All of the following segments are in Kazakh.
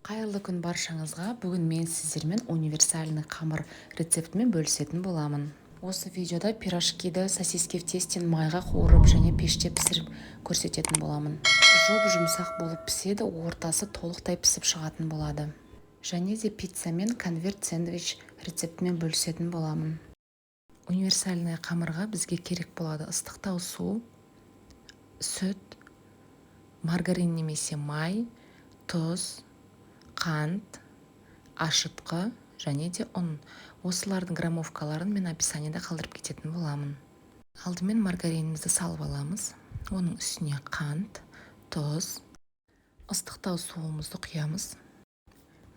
Қайырлы күн баршаңызға! Бүгін мен сіздермен универсальный қамыр рецептімен бөлісетін боламын. Осы видеода пирожкиді сосиски в тесте майға қуырып және пеште пісіріп көрсететін боламын. Жұп-жұмсақ болып піседі, ортасы толықтай пісіп шығатын болады. Және де пицца мен конверт сэндвич рецептімен бөлісетін боламын. Универсальный қамырға бізге керек болады ыстықтау су, сүт, маргарин немесе май, тұз, қант, ашытқы және де ұн. Осылардың граммовкаларын мен описаниеда қалдырып кететін боламын. Алдымен маргаринімізді салып аламыз. Оның үстіне қант, тұз, ыстықтау суымызды құямыз.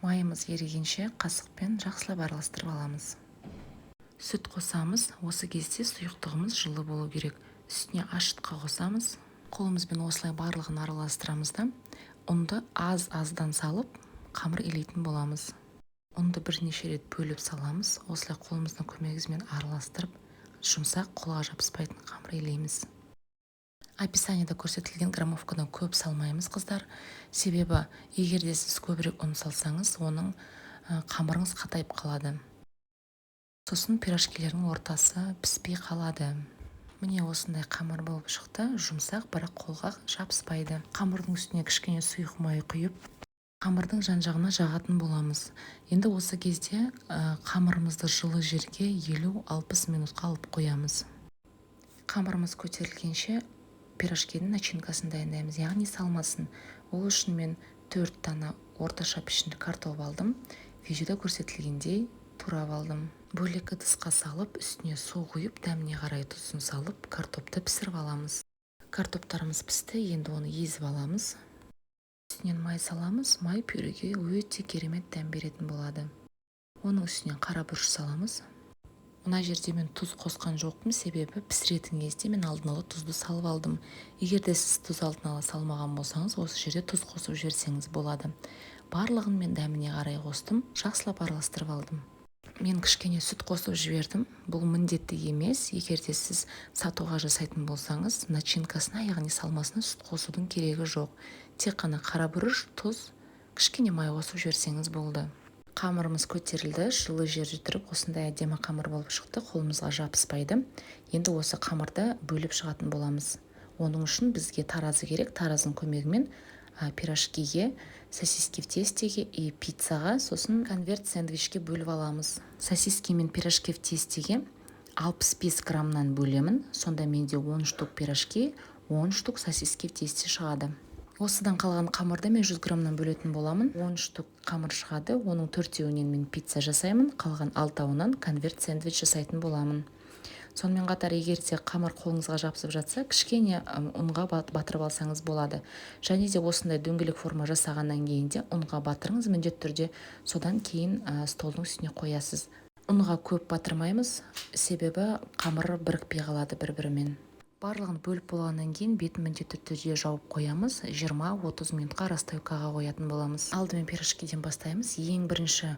Майымыз ерігенше қасықпен жақсылап араластырып аламыз. Сүт қосамыз. Осы кезде сұйықтығымыз жылы болу керек. Үстіне ашытқы қосамыз. Қолымызбен осылай барлығын араластырамыз да, ұнды аз-аздан салып, қамыр илейтін боламыз. Ұнды бірнеше рет бөліп саламыз. Осылай қолымыздың көмегімен араластырып, жұмсақ, қолға жабыспайтын қамыр илейміз. Описаниеда көрсетілген граммовкадан көп салмаймыз, қыздар. Себебі егер де сіз көбірек ұн салсаңыз, оның қамырыңыз қатайып қалады. Сосын пирожкилердің ортасы піспей қалады. Міне, осындай қамыр болып шықты. Жұмсақ, бірақ қолға жабыспайды. Қамырдың үстіне кішкене сұйық май құйып, қамырдың жан-жағына жағатын боламыз. Енді осы кезде қамырымызды жылы жерге 50-60 минутқа алып қоямыз. Қамырымыз көтерілгенше пирожкидің начинкасын дайындаймыз, яғни салмасын. Ол үшін мен 4 дана орташа пішінді картоп алдым. Видеода көрсетілгендей турап алдым. Бөлек ыдысқа салып, үстіне су құйып, дәміне қарай тұзын салып, картопты пісіріп аламыз. Картоптарымыз пісті, енді оны езіп аламыз. Үстінен май саламыз. Май пюреге өте керемет дәм беретін болады. Оның үстіне қара бұрыш саламыз. Мына жерде мен тұз қосқан жоқпын, себебі пісіретін кезде мен алдын ала тұзды салып алдым. Егер де сіз тұз алдын ала салмаған болсаңыз, осы жерде тұз қосып жіберсеңіз болады. Барлығын мен дәміне қарай қостым, жақсылап араластырып алдым. Мен кішкене сүт қосып жібердім. Бұл міндетті емес. Егер де сіз сатуға жасайтын болсаңыз, начинкасына, яғни салмасына сүт қосудың керегі жоқ. Тек қана қара бұрыш, тұз, кішкене май қосып жіберсеңіз болды. Қамырымыз көтерілді, жылы жерде тұрып осындай әдемі қамыр болып шықты, қолымызға жабыспайды. Енді осы қамырды бөліп шығатын боламыз. Оның үшін бізге таразы керек. Таразының көмегімен пирожкиге, сосиски в тестеге и пиццаға, сосын конверт сэндвичке бөліп аламыз. Сосиски мен пирожки в тестеге 65 граммнан бөлемін. Сонда менде 10 штук пирожки, 10 штук сосиски в тесте шығады. Осыдан қалған қамырды мен 100 граммнан бөлетін боламын. 10 штук қамыр шығады. Оның төртеуінен мен пицца жасаймын, қалған алтауынан конверт сэндвич жасайтын боламын. Сонымен қатар, егер де қамыр қолыңызға жабысып жатса, кішкене ұнға батырып алсаңыз болады. Және де осындай дөңгелек форма жасағаннан кейін де ұнға батырыңыз міндетті түрде, содан кейін столдың үстіне қоясыз. Ұнға көп батырмаймыз, себебі қамыр бірікпей қалады бір-бірімен. Барлығын бөліп болғаннан кейін бетін міндетті түрде жауып қоямыз. 20-30 минутқа расстойкаға қоятын боламыз. Алдымен пирожкиден бастаймыз. Ең бірінші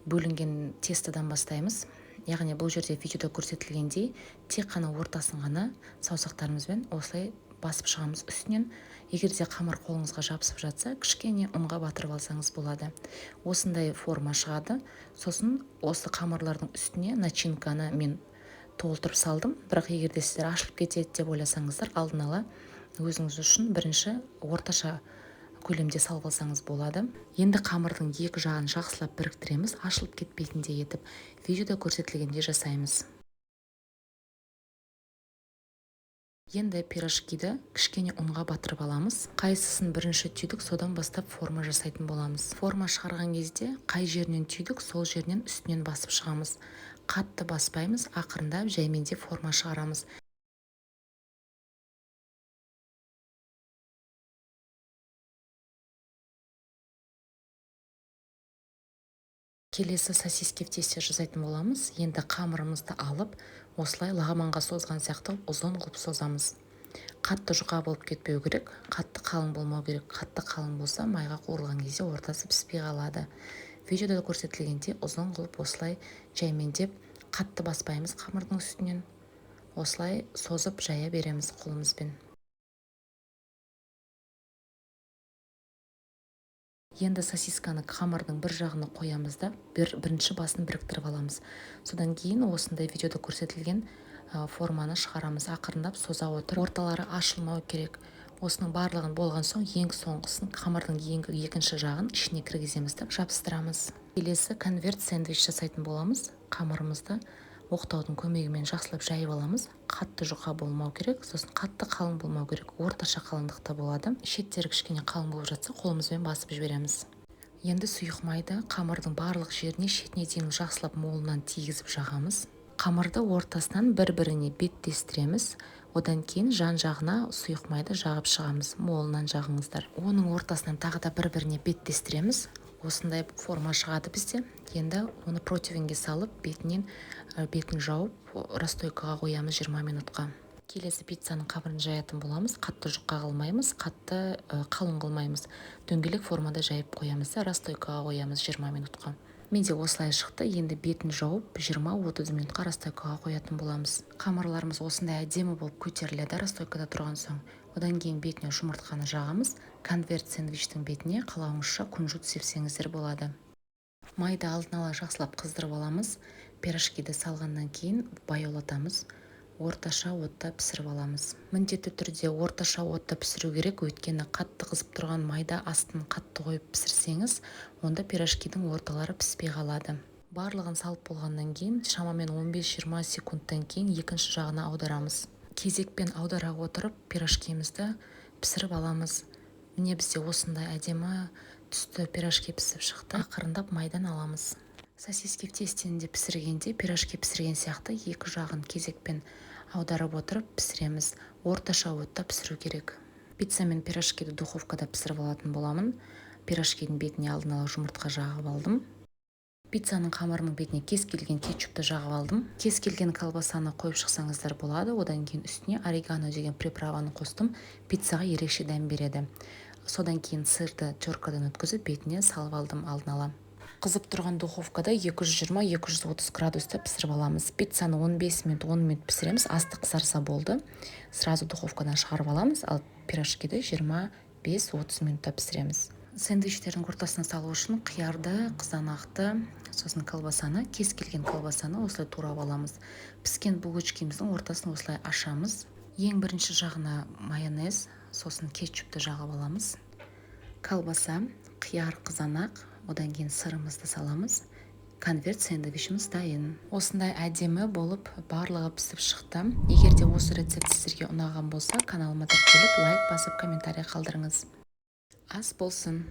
бөлінген тестодан бастаймыз. Яғни бұл жерде видеода көрсетілгендей тек қана ортасын ғана саусақтарымызбен осылай басып шығамыз үстінен. Егер де қамыр қолыңызға жабысып жатса, кішкене ұнға батырып алсаңыз болады. Осындай форма шығады. Сосын осы қамырлардың үстіне начинканы мен толтырып салдым. Бірақ егер де сіздер ашылып кетеді деп ойласаңыздар, алдын ала өзіңіз үшін бірінші орташа көлемде салып алсаңыз болады. Енді қамырдың екі жағын жақсылап біріктіреміз, ашылып кетпейтіндей етіп видеода көрсетілгендей жасаймыз. Енді пирожкиді кішкене ұнға батырып аламыз. Қайсысын бірінші түйдік, содан бастап форма жасайтын боламыз. Форма шығарған кезде қай жерінен түйдік, сол жерінен үстінен басып шығамыз. Қатты баспаймыз, ақырындап жаймендеп форма шығарамыз. Келесі сосиски в тесте жасайтын боламыз. Енді қамырымызды алып, осылай лағманға созған сияқты ұзын қылып созамыз. Қатты жұқа болып кетпеу керек, қатты қалың болмау керек. Қатты қалың болса, майға қуырылған кезде ортасы піспей қалады. Видеода көрсетілгендей ұзын қылып осылай жаймендеп, қатты баспаймыз қамырдың үстінен. Осылай созып жая береміз қолымызбен. Енді сосисканы қамырдың бір жағына қоямыз да, бірінші басын біріктіріп аламыз. Содан кейін осындай видеода көрсетілген форманы шығарамыз. Ақырындап соза отырып, орталары ашылмау керек. Осының барлығын болған соң, ең соңғысын, қамырдың екінші жағын ішіне кіргіземіз да, жабыстырамыз. Келесі конверт сэндвич жасайтын боламыз. Қамырымызды оқтаудың көмегімен жақсылап жайып аламыз. Қатты жұқа болмау керек, сосын қатты қалың болмау керек, орташа қалыңдықта болады. Шеттері кішкене қалың болып жатса, қолымызбен басып жібереміз. Енді сұйық майды қамырдың барлық жеріне, шетіне дейін жақсылап молынан тигізіп жағамыз. Қамырды ортасынан бір біріне беттестіреміз. Одан кейін жан жағына сұйық майды жағып шығамыз. Молынан жағыңыздар. Оның ортасынан тағы да бір біріне беттестіреміз. Осындай форма шығады бізде. Енді оны противеньге салып, бетін жауып, расстойкаға қоямыз 20 минутқа. Келесі пиццаның қамырын жаятын боламыз. Қатты жұқа қылмаймыз, қатты қалың қылмаймыз. Дөңгелек формада жайып қоямыз да, расстойкаға қоямыз 20 минутқа. Менде осылай шықты. Енді бетін жауып, 20-30 минутқа расстойкаға қоятын боламыз. Қамырларымыз осындай әдемі болып көтеріледі расстойкада тұрған соң. Одан кейін бетіне жұмыртқаны жағамыз. Конверт сэндвичтің бетіне қалауыңызша кунжут сепсеңіздер болады. Майды алдын ала жақсылап қыздырып аламыз. Пирожкиді салғаннан кейін баяулатамыз, орташа отта пісіріп аламыз. Міндетті түрде орташа отта пісіру керек, өйткені қатты қызып тұрған майда астын қатты қойып пісірсеңіз, онда пирожкидің орталары піспей қалады. Барлығын салып болғаннан кейін, шамамен 15-20 секундтан кейін екінші жағына аударамыз. Кезекпен аудара отырып, пирожкимізді пісіріп аламыз. Міне, бізде осындай әдемі түсті пирожки пісіп шықты. Ақырындап майдан аламыз. Сосиски в тестені де пісіргенде пирожки пісірген сияқты екі жағын кезекпен аударып отырып пісіреміз. Орташа отта пісіру керек. Пицца мен пирожкиді духовкада пісіріп алатын боламын. Пирожкидің бетіне алдын ала жұмыртқа жағып алдым. Пиццаның қамырының бетіне кез келген кетчупты жағып алдым. Кез келген колбасаны қойып шықсаңыздар болады. Одан кейін үстіне орегано деген приправаны қостым, пиццаға ерекше дәм береді. Содан кейін сырды теркадан өткізіп, бетіне салып алдым. Алдын ала қызып тұрған духовкада 220-230 градуста пісіріп аламыз. Пиццаны 15 минут, 10 минут пісіреміз. Асты қызарса болды, сразу духовкадан шығарып аламыз. Ал пирожкиді 25-30 минутта пісіреміз. Сэндвичтердің ортасына салу үшін қиярды, қызанақты, сосын колбасаны, кез келген колбасаны осылай турап аламыз. Піскен булочкиміздің ортасын осылай ашамыз. Ең бірінші жағына майонез, сосын кетчупті жағып аламыз. Колбаса, қияр, қызанақ, одан кейін сырымызды саламыз. Конверт сэндвичіміз дайын. Осындай әдемі болып барлығы пісіп шықты. Егер де осы рецепт сіздерге ұнаған болса, каналыма тіркеліп, лайк басып, комментарий қалдырыңыз. Ас болсын!